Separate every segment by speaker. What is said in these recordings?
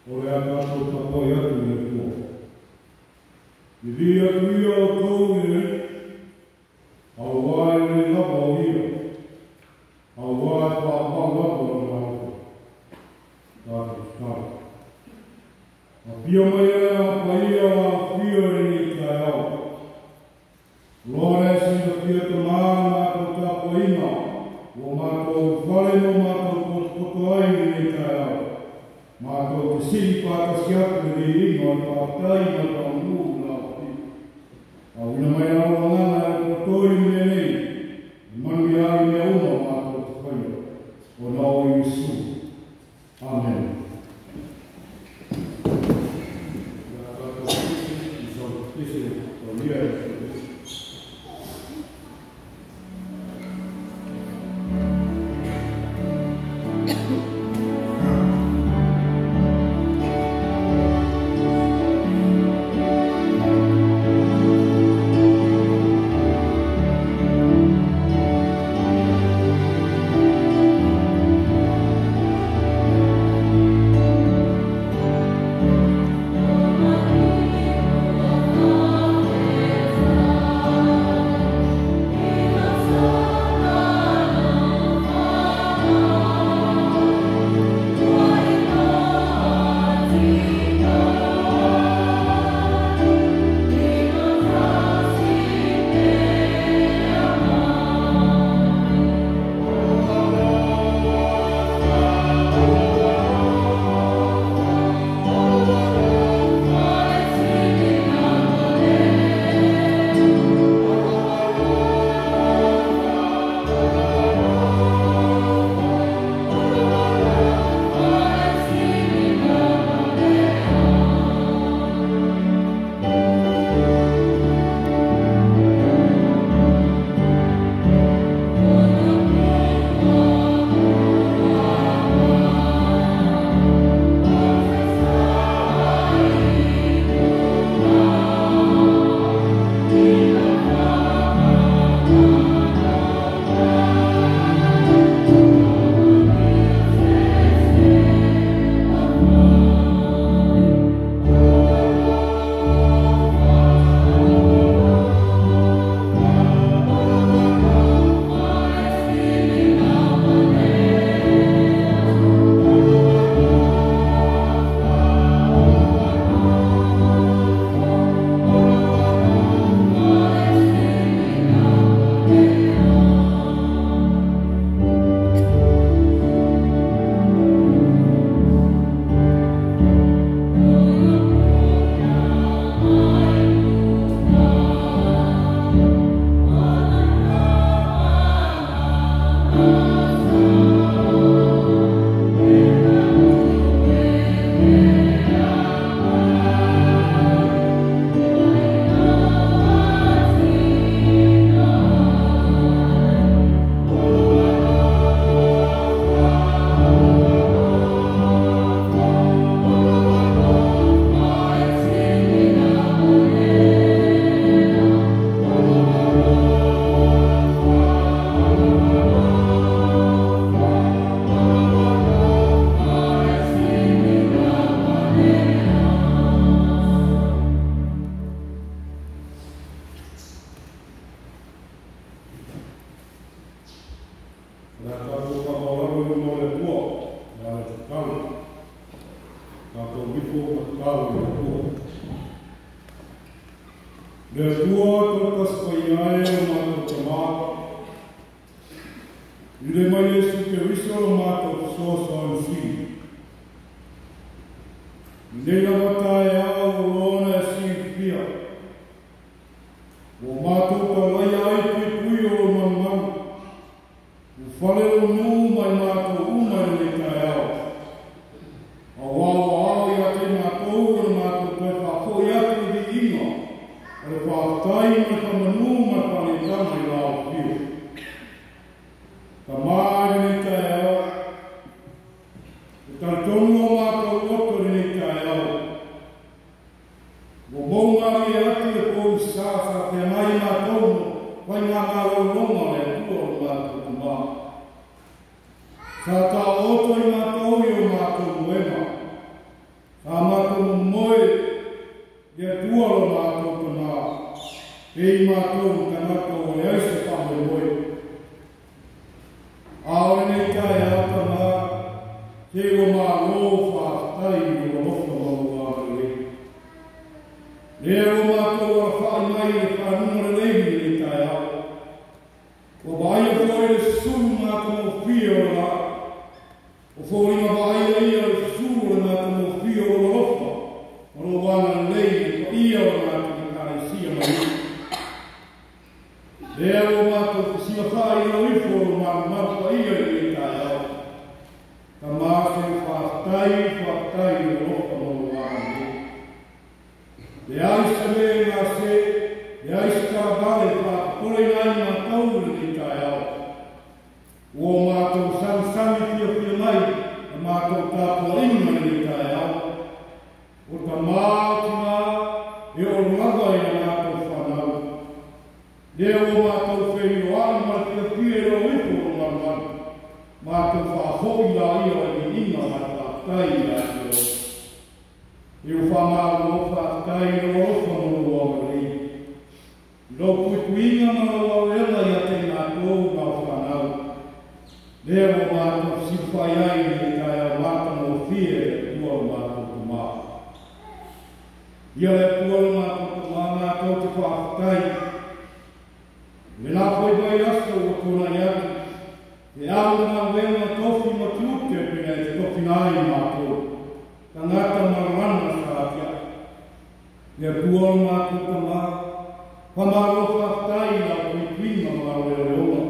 Speaker 1: O le a tātou tapuai atu i le Atua. I li atu ia o tou i le auā e lei lava o ia, auā e whaapau lava o le alofa. Tātou tatalo. Apia mai e a paia o afio e lenei taeao. Loa e silafia tamā mātou tapuaiga, ua mātou fale mo mātou potopoto ai i lenei taeao. Mātou te sii whātasi atu le viiga o le whātai ma le whaamanu la o pio. Au ina mai alo ngana e potoi i mea nei, i manu ia i mea uma mātou te whaia, o nā o Isu. Amen. Ia tātou i sau tese o ia e. Le Atua tō i ai o mātou tamā. I le mai Iesu Keriso o mātou fesoasoani sili. I nei lava taeao o lona e silafia. Ua mātou talaia ai puipui o lo manumanu. Ua fale o nū mai mātou uma i lenei taeao. Auā ua ao ia te mātou o le mātou toe whāfoi atu i viiga. O le whātai mai whamanu mai whaletanga i la o whio. Ka mā i lenei taeao. O talitonu o mātou oto i lenei taeao. Nei mātou tagata o le aisa faamoemoe. A o lenei taeao Tamā, se ua malo faafetai i lou alofa ma lou agalelei. Lea ua mātou alafai mai i le faguga lelei i lenei taeao. Ua vaaia foi le susulu matagofie o le la. O foliga vaaia ia o le susulu o le matagofie o lou alofa ma lou agalelei i le paia o le matou Ekalesia ma nuu. Lea ua matou fesilafai i lalo ifo o lou malumalu paia i lenei taeao. Tamā se faafetai, faafetai i lou alofa ma lou agalelei. Leai se mea e gase, leai se taavale e faapopoleina ai matou i lenei taeao. Ua o matou sagisagi fiafia mai la matou tapuaiga i lenei taeao. O tamā o tinā e oo lava i a matou fanau. Lea ua matou feiloai ma le fiafia i lalo ifo o lou malumalu. Matou faafoi laia o le viiga ma le faafetai ia te oe. E ua faamalo faafetai i lou alofa ma lou agalelei. I lou puipuiga ma lou aoleaga ia te i matou ma au fanau. Lea ua matou fesilafai ai i lenei taeao matagofie e le Atua lo matou Tamā. Ia le Atua lo matou Tamā matou te faafetai. I lena foi vaiaso ua tuanai atu, feau ma galuega tofi ma tiute pei ona e tofina ai matou, tagata mararana sa atiae. Le Atua lo matou Tamā, faamalo faafetai i lau puipuiga ma lau leoleoga,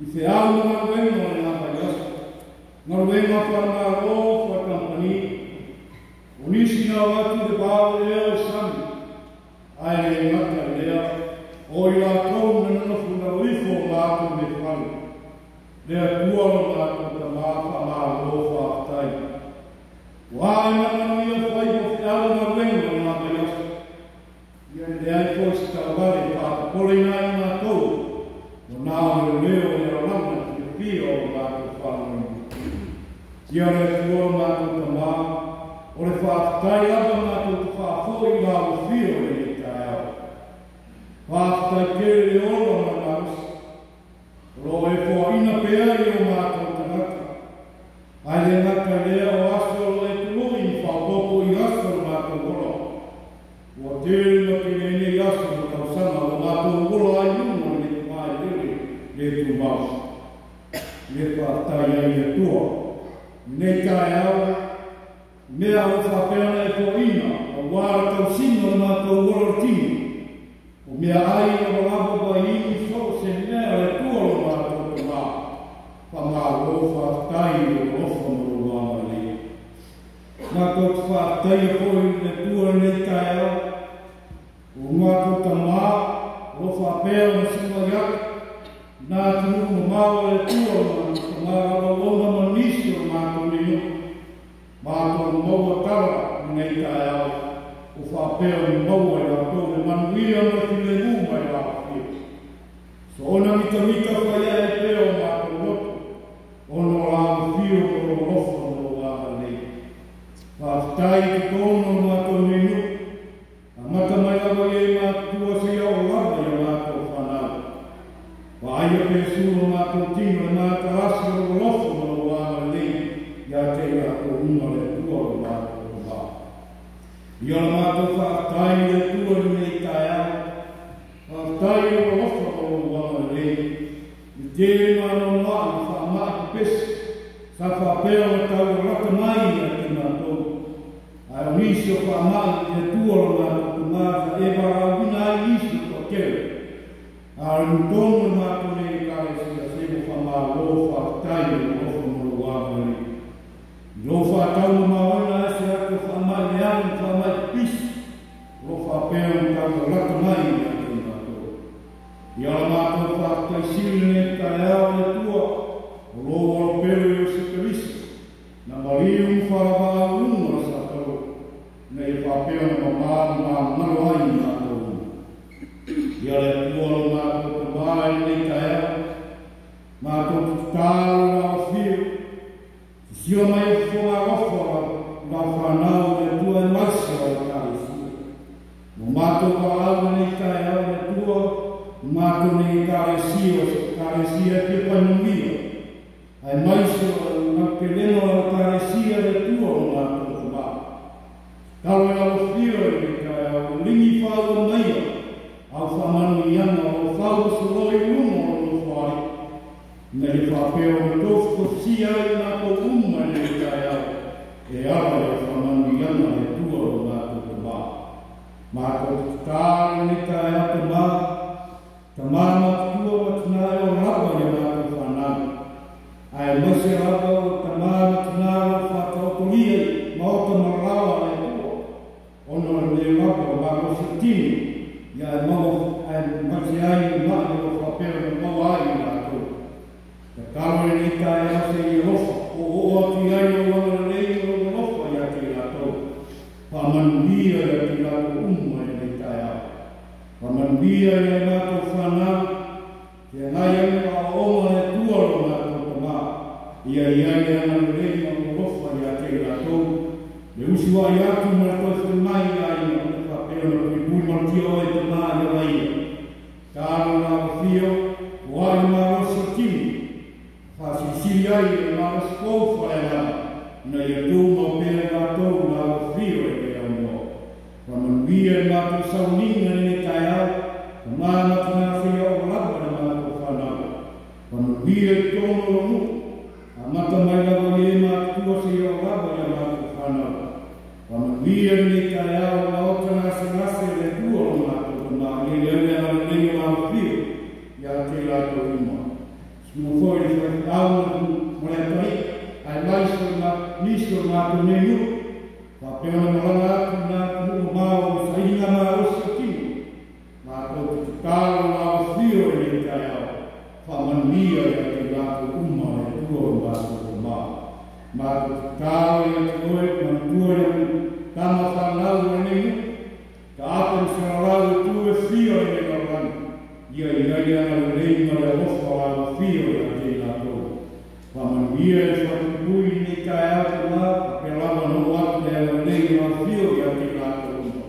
Speaker 1: i feau ma galuega o lena vaiaso, galuega faale-Malo, faale-kamupani, o nisi na o atu i le va o le ea o le sami, ae le gata i lea, o i latou na nonofo i lalo ifo o matou nei fale. Le Atua lo matou Tamā, faamalo faafetai. Ua ae manumanuia faiva o feau ma galuega o lena vaiaso. Ia e leai foi se talavale e faapopoleina ai matou, ua na o le leo o le alalaga i le fiafia o lo matou faanoanoa. Ia le Atua lo matou Tamā, o le faafetai lava matou te faafoi i la alofia o lenei taeao. Faafetai tele le ola ma le malosi, o lo o e foaina pea i o matou tagata. Ae le gata i lea o aso o lo o e tului ma faaopoopo i aso o le matou ola. Ua tele ma tele nei aso ma tausaga ua matou ola ai i luga o lenei vaelele le tumau. Le faafetai ai i le Atua i lenei taeao, i mea ua faapea ona e foaina aua le tausiga o le matou ola o le tino. O meaai lavalava vaiinu so o se mea a le Atua lo matou Tamā. Faamalo faafetai i lou alofa ma lou agalelei. Matou te faafetaia foi i le Atua i lenei taeao, o matou tamā o lo o faapea ona sii mai atu i nā atunuu mamao a le Atua lo matou Tamā lauauauna ma nisi o le matou nei nuu. Matou maua tala i lenei taeao o faapea ona maua e latou le manuia ma le filemu mai le alofia. Soona mitamita fai ae pea o matou loto, ona o la alofio ma lou alofa ma lou agalelei. Faafetai i totonu o le matou nei nuu, amata mai lava i e matutua seia oo lava i a matou fanau. Vaaia pea sulu o matou tino le matalasi o lou alofa ma lou agalelei ia te i latou uma le Atua lo matou Tamā. Ia le matou faafetai i le Atua i lenei taeao, faafetai i lou alofa ma lou agalelei, i tele maanoanoa'i ma faama'i pepesi sa faapea ona taulalata mai ia te matou. Ae o nisi o faama'i i le Atua lo matou Tamā sa e valaauina ai nisi o toatele. A o le nuu tonu o le matou nei Ekalesia se ua faamalo faafetai i lou alofa ma lou agalelei. I lou faataumamaoina ai se atu o faama'i leaga ma faama'i pipisi o lo o faapea ona taulalata mai ia te matou. Ia la matou faafetai sili lenei taeao i le Atua o lou alopele Iesu Keriso, na maliu ma faalavaau i luga o le satalo, ina ia faapea ona mamā ma manumalo ai i matou uma. Ia le Atua lo matou Tamā i lenei taeao, matou te tatalo i lau afio, sisila mai o fofoga alofa i lau fanau i le Atua aemaise o Ekalesia. Ua matou valaau i lenei taeao i le Atua, Whapea o tofutofusia ai mātou uma i le taeao, e ala i le whamanuiaga le Atua o mātou tamā. Mātou te tatalo i lenei taeao tamā, tamā matutua ma tinā e o lava i a mātou whanau. Ae maise lava o tamā ma tinā o whātaotolia i maota maralawa a le Atua, ona o le lava o malosi tino, ia e maua ae maise ai i mai o whapea na maua ai i lātou. Tatalo i lenei taeao se i alofa, o oo atu i ai lou agalelei ma lou alofa ia te i latou. Faamanuia ia te i latou uma i lenei taeao. Faamanuia ia mātou whanau, te agai ane aoaoga le Atua lo mātou tamā. Ia i ai le agalelei ma lou alofa ia te i latou. Le usu ai atu ma le toe whai mai ia ina, whapea na puipui malutia oe tamā i ala ia. Talo la wawhio, o ai malosi o tino. Whasilisili ai e malosi kou whalealama, ina ia tū mau pea i lātou la wawhio e te aunoa. Whamanuia e mātou sauniga lenei taeao, tamā matinā whia o lava le mātou whanau. Whamanuia i tōno o nuu, a mata mai lava i e mātua se ia o lava i a mātou whanau. Whamanuia lenei taeao maota ngase ngase le Atua o mātou tamā, i e le ala lenei o la wawhio i a te lātou uma. Suma foi le whaiwhiau mo le atai, ai mai so ma nisi o mātou nei nuu. Whapea na malanga atu nā tumu o māo o sainga mā osi o tino. Mātou te tatalo la wawhio i lenei taeao. Whamanuia i a te lātou uma le Atua o mātou tamā. Mātou te tatalo i a te oe, manatua i a te tama whanau o lenei nuu. Ka ate o saralau e tū e whio i lenei lalani. Ia i ai ana lelei ma le alofa la wawhio i a te lātou. Whamanuia e whakupui i nei taeao tamā, whapea lava no atu le agalelei o la wawhio i a te lātou uma.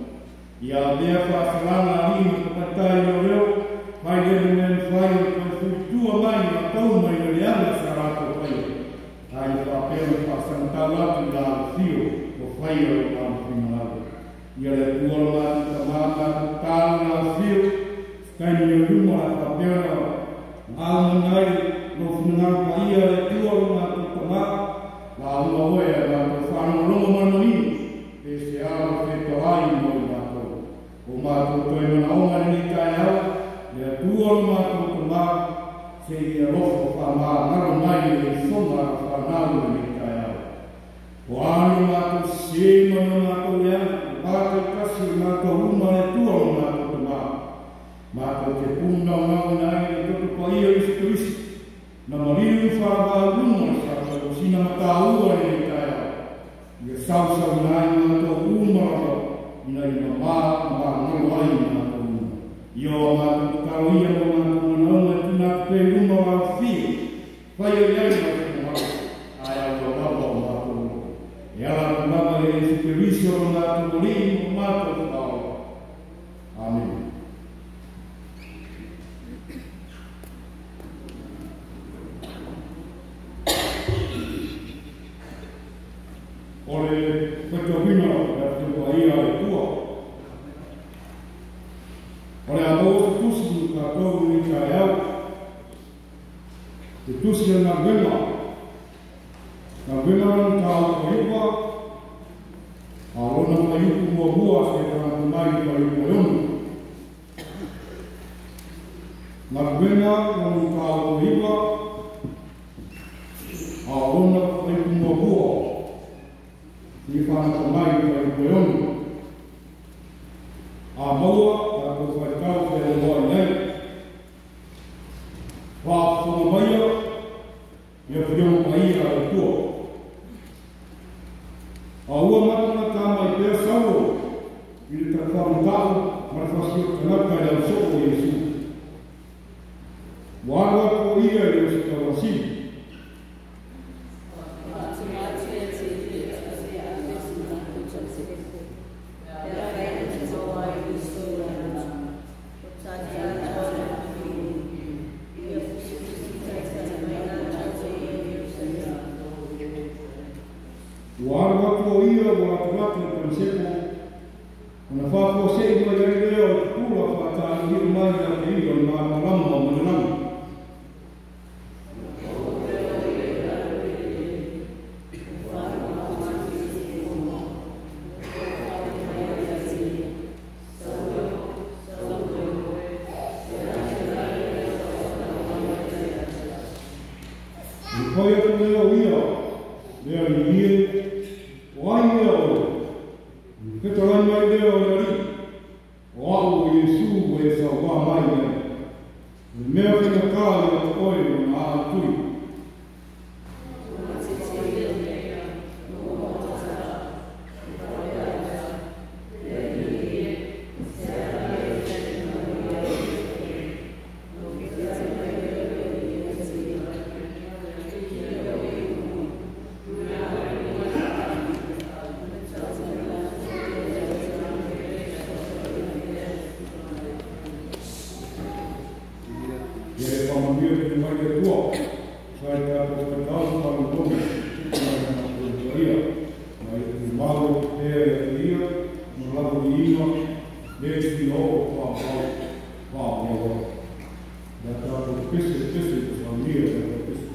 Speaker 1: Ia mea whaasalanga ali ma te patai o reo, whai le mea whai o te fuitua mai ma tau mai o le anga sa rātou whai. Ai whapea na whaasangatau atu la wawhio o whai o la wawhingalau. Ia le Atua o mātou tamā mātou tāu la wawhio, Kaini o luma la whapea na ngā mangai no whinangau pa ia le Atua o mātou tamā, la unga oe a mātou whanongonongo manmanino, e se alo whetawai mo i mātou. O mātou toi manaonga lenei taeao, le Atua o mātou tamā, se i alofa whamā ngaro mai le ifonga a whanau lenei taeao. O anu mātou sema no mātou leanga, o mātou kasi o mātou uma le Atua o mātou tamā. Mātou te pūnau nau nai le toto pa ia i Kristo. Na mariu whaawau luma sa tau sina mataua i lenei taeao. Ia sausau nai mātou uma lava, ina i mamā ma ngaro ai i mātou uma. Ia o mātou tatalo ia mo mātou manaonga tuna atu pe luma o au whio. Whai ai ai mātou mahalo, ai au o lava o mātou uma. E ala atu lava e Yesu Kristo o mātou molii mo mātou whaoa. Amen. O le whaitawina o le Atua ia le Atua. O le a maua se tusi i tātou i taeao. Te tusi o ngā wema. Ngā wema ranu tāu whaipa. A rona whaiupu mua mua se whanatu mai i whaiupu e ono. Ngā wema ranu tāu whaipa. A rona whaiupu mua mua. I whanatu mai i whaiupu e ono. A maua, tātou whaitau te aloha i nei. Whaafonga maia, ia whionga paia a Atua. A ua matana tā mai pea sauo, i le tawhamatau, ma le whasio tangata i au soo o Yesu. Wa alu atu o ia i o se tawasili. Ua alu atu o ia ua atu atu le Panisepo, ona whāfua sei mai ai lea o te pula whātāi mai a te ia o le māramarama o Manalagi. manuia le mai le Atua. Sa i tatou faitau faalogologo mai le matou paia. Ma ia tumau pea ia te ia ma lava viiga le fia oo paavavau paavavau ai. Ia tatou pese pese i le saunia i tatou pese.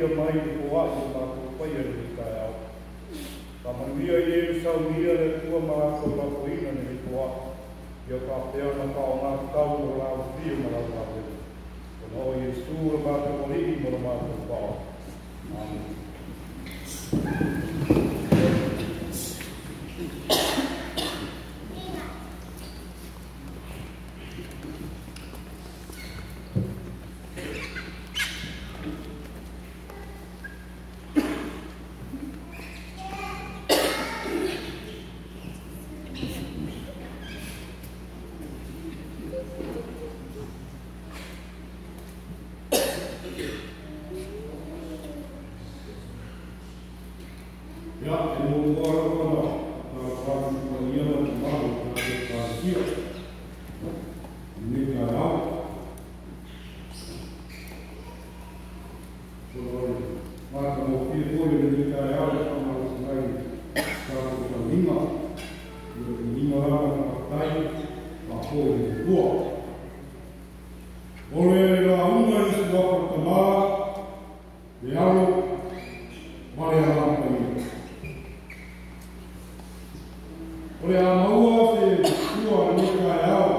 Speaker 1: faamanuia mai le foai o matou faia i lenei taeao. Faamanuia i e saunia le Atua ma latou lafoina lenei foai. Ia faapea ona faaaoga tatau mo lau afio ma lau galuega. Ona o Iesu le matou Alii ma le matou Faaola. Amene. Ia, e muamua lava ona talosaga paia ma le mamalu o le tatou Ekalesia i lenei taeao. Ona o le matagofie foi o lenei taeao e faamalosi ai le tatou tauiga. Ia o le viiga lava ma faafetai faafoi i le Atua. O le lauga i le suafa o le Tama, le Alo ma le Agaga Paia. O le a maua se tua i lenei taeao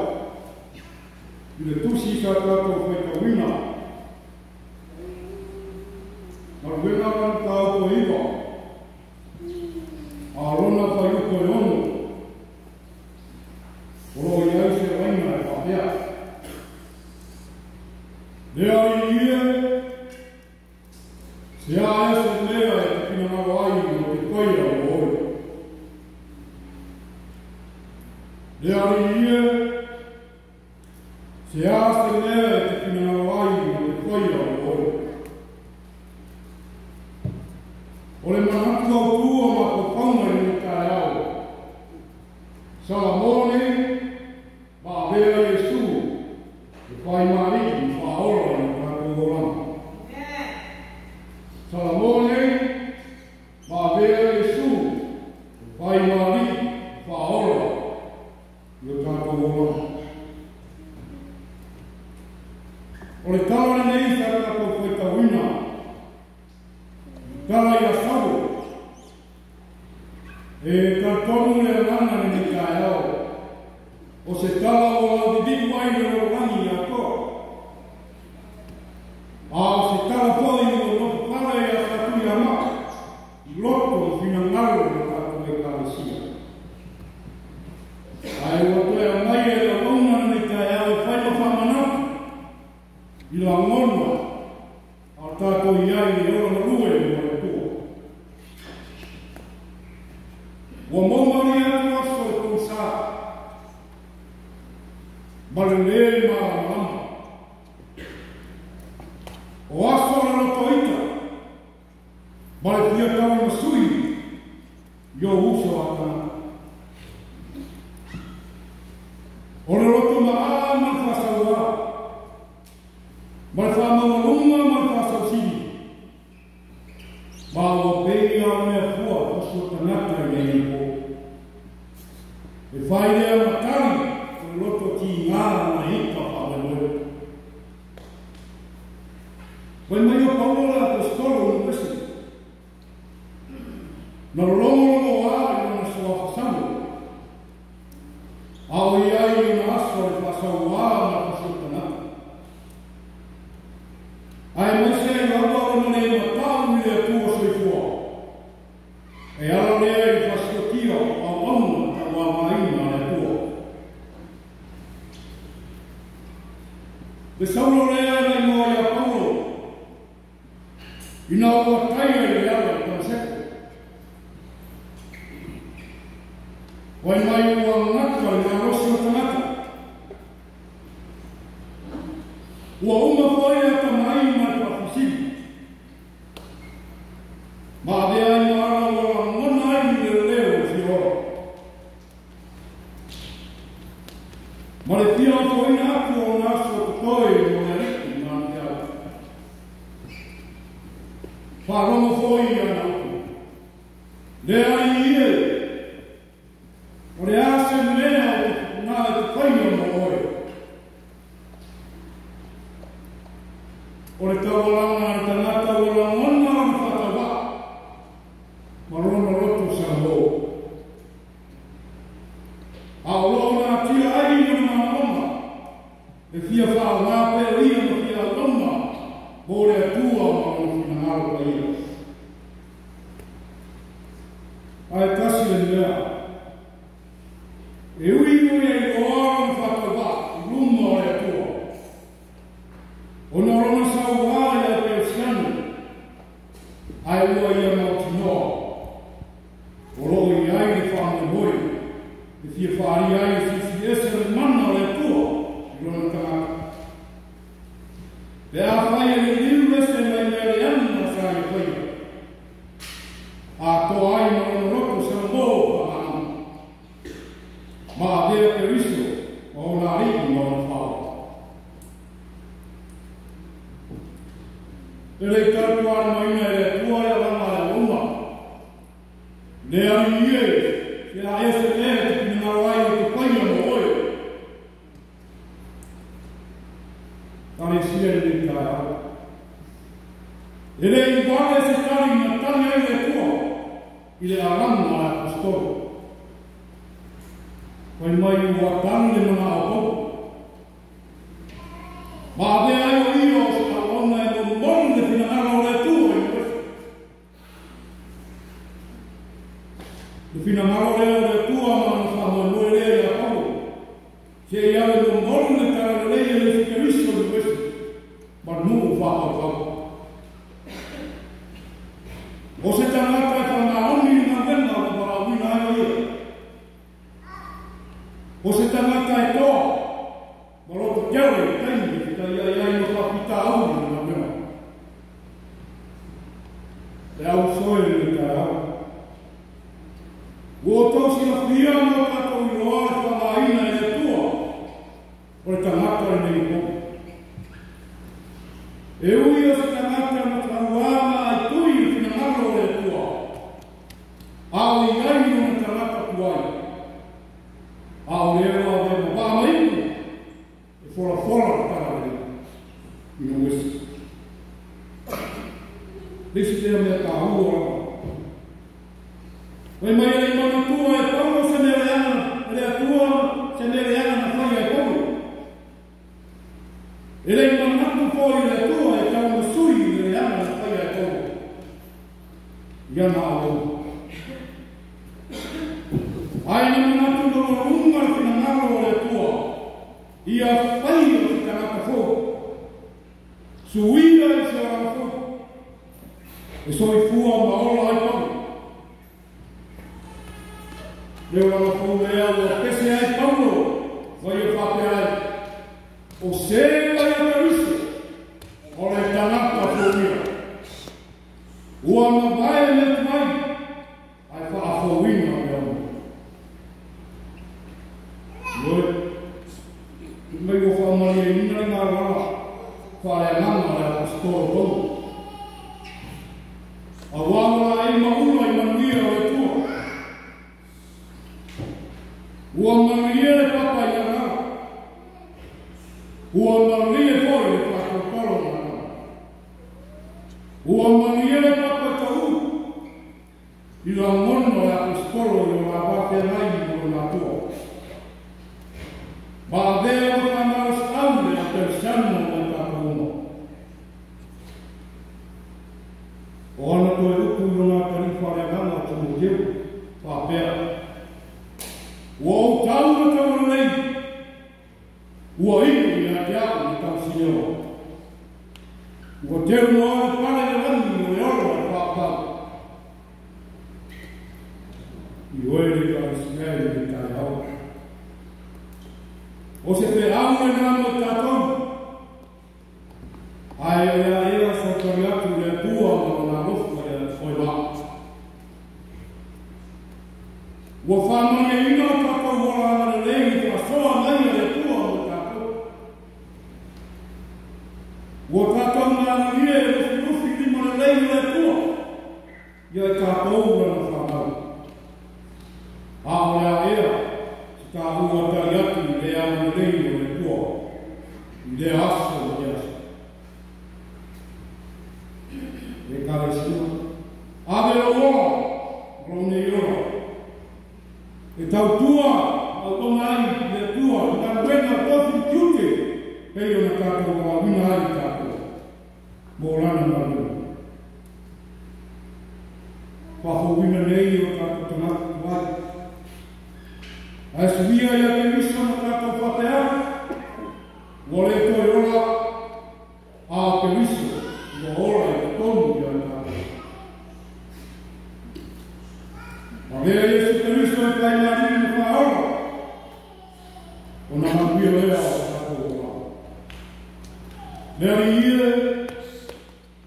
Speaker 1: i le tusi sa tatou faitauina. Galuega ma le Mataupu e 9, a lona fuaiupu e 6, o lo o i ai se laina e faapea. Le Alii e, se a ea se mea e te finagalo ai mo te faia mo oe. Le Alii e, se a se mea e te finagalo ai mo te faia mo oe. O le manatu autū o mafaufauga i lenei taeao. Salamo nei, ma avea Iesu, e faimaali'i ma faaola i lo tatou olaga. Salamo nei, ma avea Iesu, e faimaali'i ma faaola i lo tatou olaga. O le tala lenei sa tatou faitauina, tala ia Saulo, e talitonu le agaga lenei taeao, o se tala ua lauliliu ai le lalolagi atoa. A o se tala foi ua nofofale ia Satuiamaa i loto ma finagalo o le tatou Ekalesia. Ae ua toe aumai e le auauna lenei taeao e fai ma faamanatu i lagona a o tatou i ai i le ola galue ma le Atua. Ua maumali atu aso i pogisa, ma le lē malamalama. O aso le lotoita, ma le fia tauimasui i ou uso a tagata. O le loto maa ma le faasauā, ma le faamaualuga ma le faasausili, ma ua pei a o mea fua fusi o tagata i nei anapo. E fai lea ma tali o le loto tigā na ita faamoemoe. Fai mai o Paulo le aposetolo o Nuese, na logologoa i lona suafa Saulo, a o i ai i ona aso le faasauā ma le fasi o tagata. Ae maise ai lava ona le matau i le Atua soifua, e ala lea i le fasiotia o auauna tauavaina a le Atua. Le Saulo lea na igoa ia Paulo, ina ua taia i le ala i Tamaseko. Fai mai ua gata le malosi o tagata. Ua uma foi le atamai ma le faafesili. Ma avea ai ma ala ua lagona ai le leo o fia ola. Ma le fia afoina atu o ona aso totoe mo le Alii ma ana feau. Faalogo foi i ana upu. Le Alii e, o le a se mea o te nā e te faia mo oe. O le taualaga a le tagata ua lagona E lei tautuana maina e le Atua le alaga a le auauna. Le Alii e, se a ese ea e te finagalo ai ou te faia mo oe. Ekalesia i lenei taeao. E le i vale se tali na tali ai le Atua i le alaga a le Aposetolo. Fai mai ua tali le manao o Paulo. Ma avea ai o ia o se auauna e momoli le finagalo o le Atua i Moese. Le finagalo lea o le Atua ma lona faamoemoe lea ia Paulo. Se i ave momoli le talalelei e Iesu Keriso i Moese ma nuu faapaupau. O se tagata e faamaoni i le galuega ua valaauina ai o ia. O se tagata e toa ma loto tele i taimi e fetaiai ai ma faafitauli i le galuega. Le ausoe i le taeao. Ua outou silafia ma o tatou iloa le faaaogaina e le Atua o le tagata lenei o Paulo. E ui o se tagata na taua ma aitui i le finagalo o le Atua, a o i ai lona tagata tuai, a o lea ua avea ma vaa ma ipu e folafola le talalelei i lou ese. Le isi lea mea taua lava. Fai mai e le i manatua e Paulo se mea leaga e le Atua, se mea leaga na faia e Paulo. E le i manatu foi le Atua e tau masui i le leaga na faia e Paulo. Ia na auauna. Ai na manatu maualuga le finagalo o le Atua, ia faia se tagata fou, suia i se olaga fou, e soifua ma ola ai Paulo. Le olaga fou lea ua pese ai Paulo, fai e faapea ai, o se ua ia Keriso, o le tagata fou ia. Ua mavae mea tuai, ae faafouina mea uma. Ioe, fai mai ua faamalieina le galala faaleagaga a le Aposetolo Paulo. Auā ua laei maula i manuia o le Atua. Ua manuia le papa i agaga. Ua manuia foi le faatotolo na agaga. Ua manuia le papa i taʻu i lagona o le Aposetolo i o la faafeagai ma lona Atua. Ma avea ma faamalosiau le Akeresiano ma i tatou uma. O ana toe upu i lona atalii faaleagaga o Timoteo, faapea, Ua ou tau le taua lelei, ua inu ia te au le tausileola. Ua teu noa le pale i le lagi o le ola o le paopao. I oe le Ekalesia i lenei taeao. O se feau lena mo i tatou, ae o le a ea sautali atu i le Atua ma lona alofa ia oe la. Ua faamalieina o tatou ola agalelei i le faasoa mai a le Atua mo i tatou. Ua tatou malilie e lufilufi lima lelei o le Atua ia i tatou lana fanau. A o le a ea se taua tali atu i le agalelei o le Atua i lea aso ma lea aso. E Ekalesia, ave lou ola ma lou nei ola e tautua auauna ai i le Atua i galuega o tofi tiute pei ona tatou valaauina ai i tatou mo lana galuega. Faafouina nei o tatou tagata tuai. Ae suia ia Keriso ma tatou faapea atu, ua le toe ola a o Keriso ua ola i totonu ia i tatou. Avea Iesu Keriso e faimalii ma faaola, ona manuia lea o tatou olaga. Le Alii e,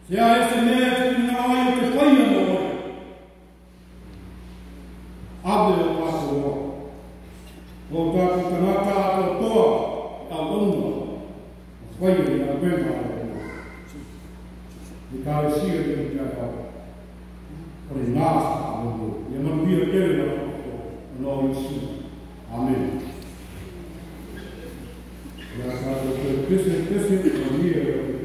Speaker 1: se a ese mea e te finagalo ai ou te faia mo oe. Ave o tatou ola. O tatou tagata atoatoa e auauna ma faia i galuega a le Atua. I ekalesia i lenei taeao, o lena se faamoemoe. Ia manuia tele lau faafofoga ona o Iesu. Amene. O le a tatou toe pese pese, manuia i lau pese.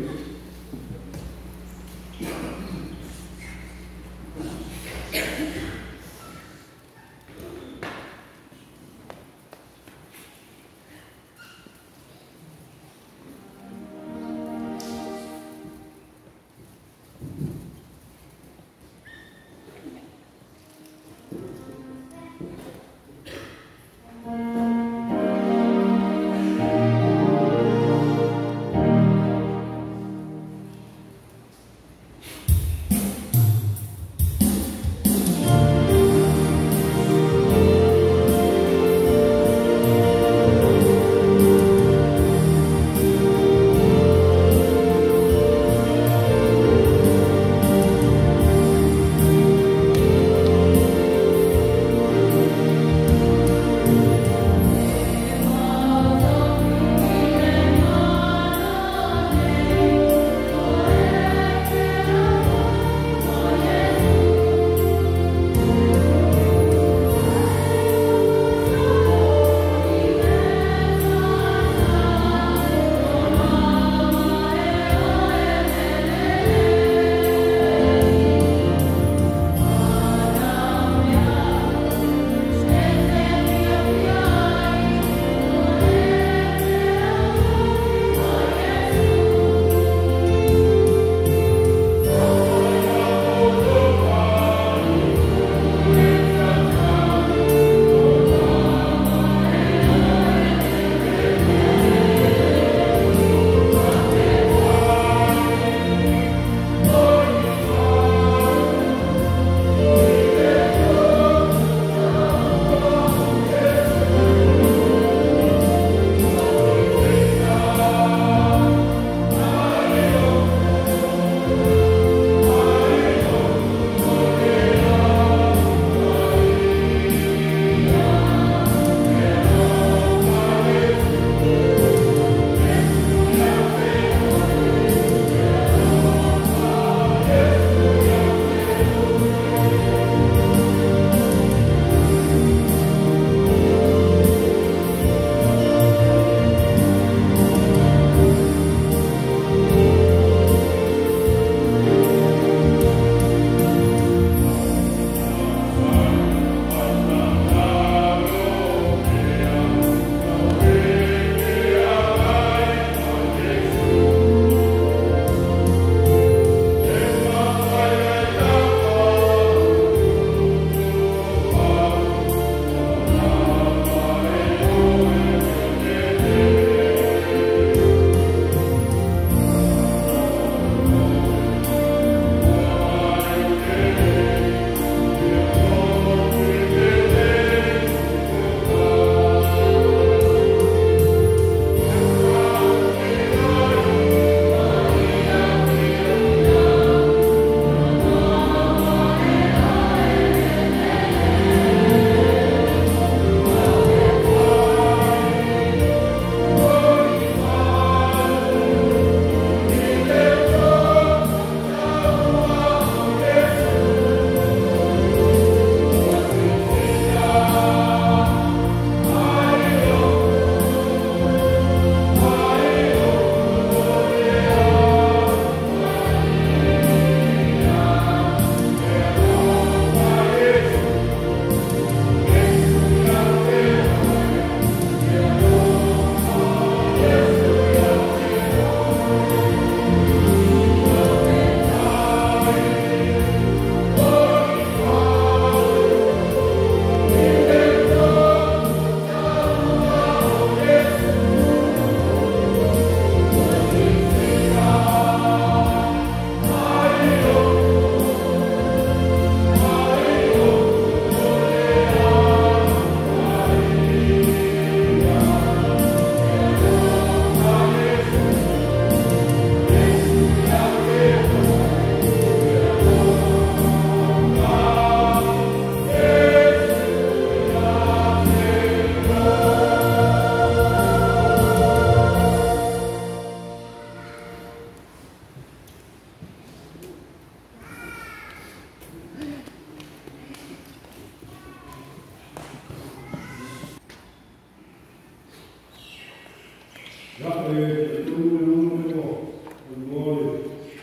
Speaker 1: Ya, e tonu le nono le o, o loa le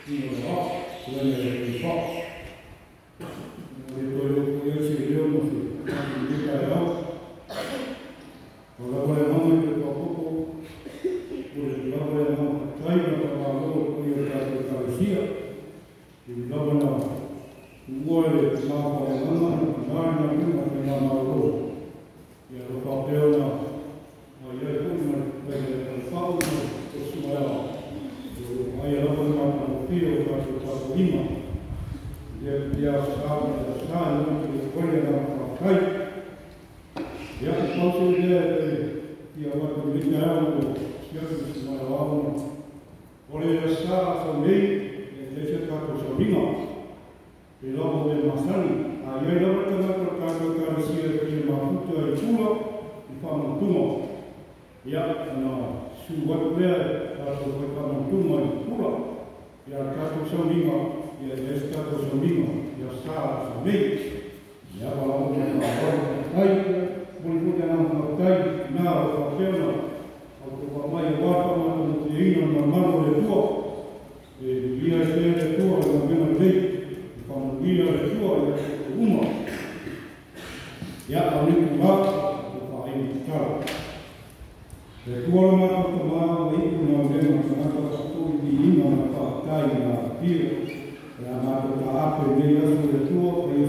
Speaker 1: ina le a, le le le fa. Le toi o ko ia se leo mo se, le ka au. O la le mama te papopo, o le lava le mama tai na ka malo ko ia ta te kalesia. I lava na ua le ma pa le mama na na na na na na malo. Ia lo papeo na ma ia ko na le le fa o o suma ya. O ai lava na ma pio ka te ta ima. Ia ia sa na sa na te ko ia na ma kai. Ia ko pau se le ia wa ko le ka o ia ko suma ya o. O le sa sa nei e se ta ko sa ringa. E lava me masani. A ia lava te ngata tātou karasia ki mafuta i pula i whamantunga. Ia, na su watu lea tātou whai whamantunga i pula. Ia tātou sauninga, ia es tātou sauninga, ia sa sa nei. Ia wala o me ngā wai tai, mori mori ana ngā tai, nā o whakena, au te wha mai e wāta mātou mo te ina ngā mano le tua. E ia e te le tua e ngā mena nei, e whamanuia le tua ia te uma. Ia au ni ku rā, o whae tara. E tua la mātou ta mā wa iku nā mena tangata whakatoi ni ina na whaatai nā pio. E a mātou ta ape nei aso le tua, pa ia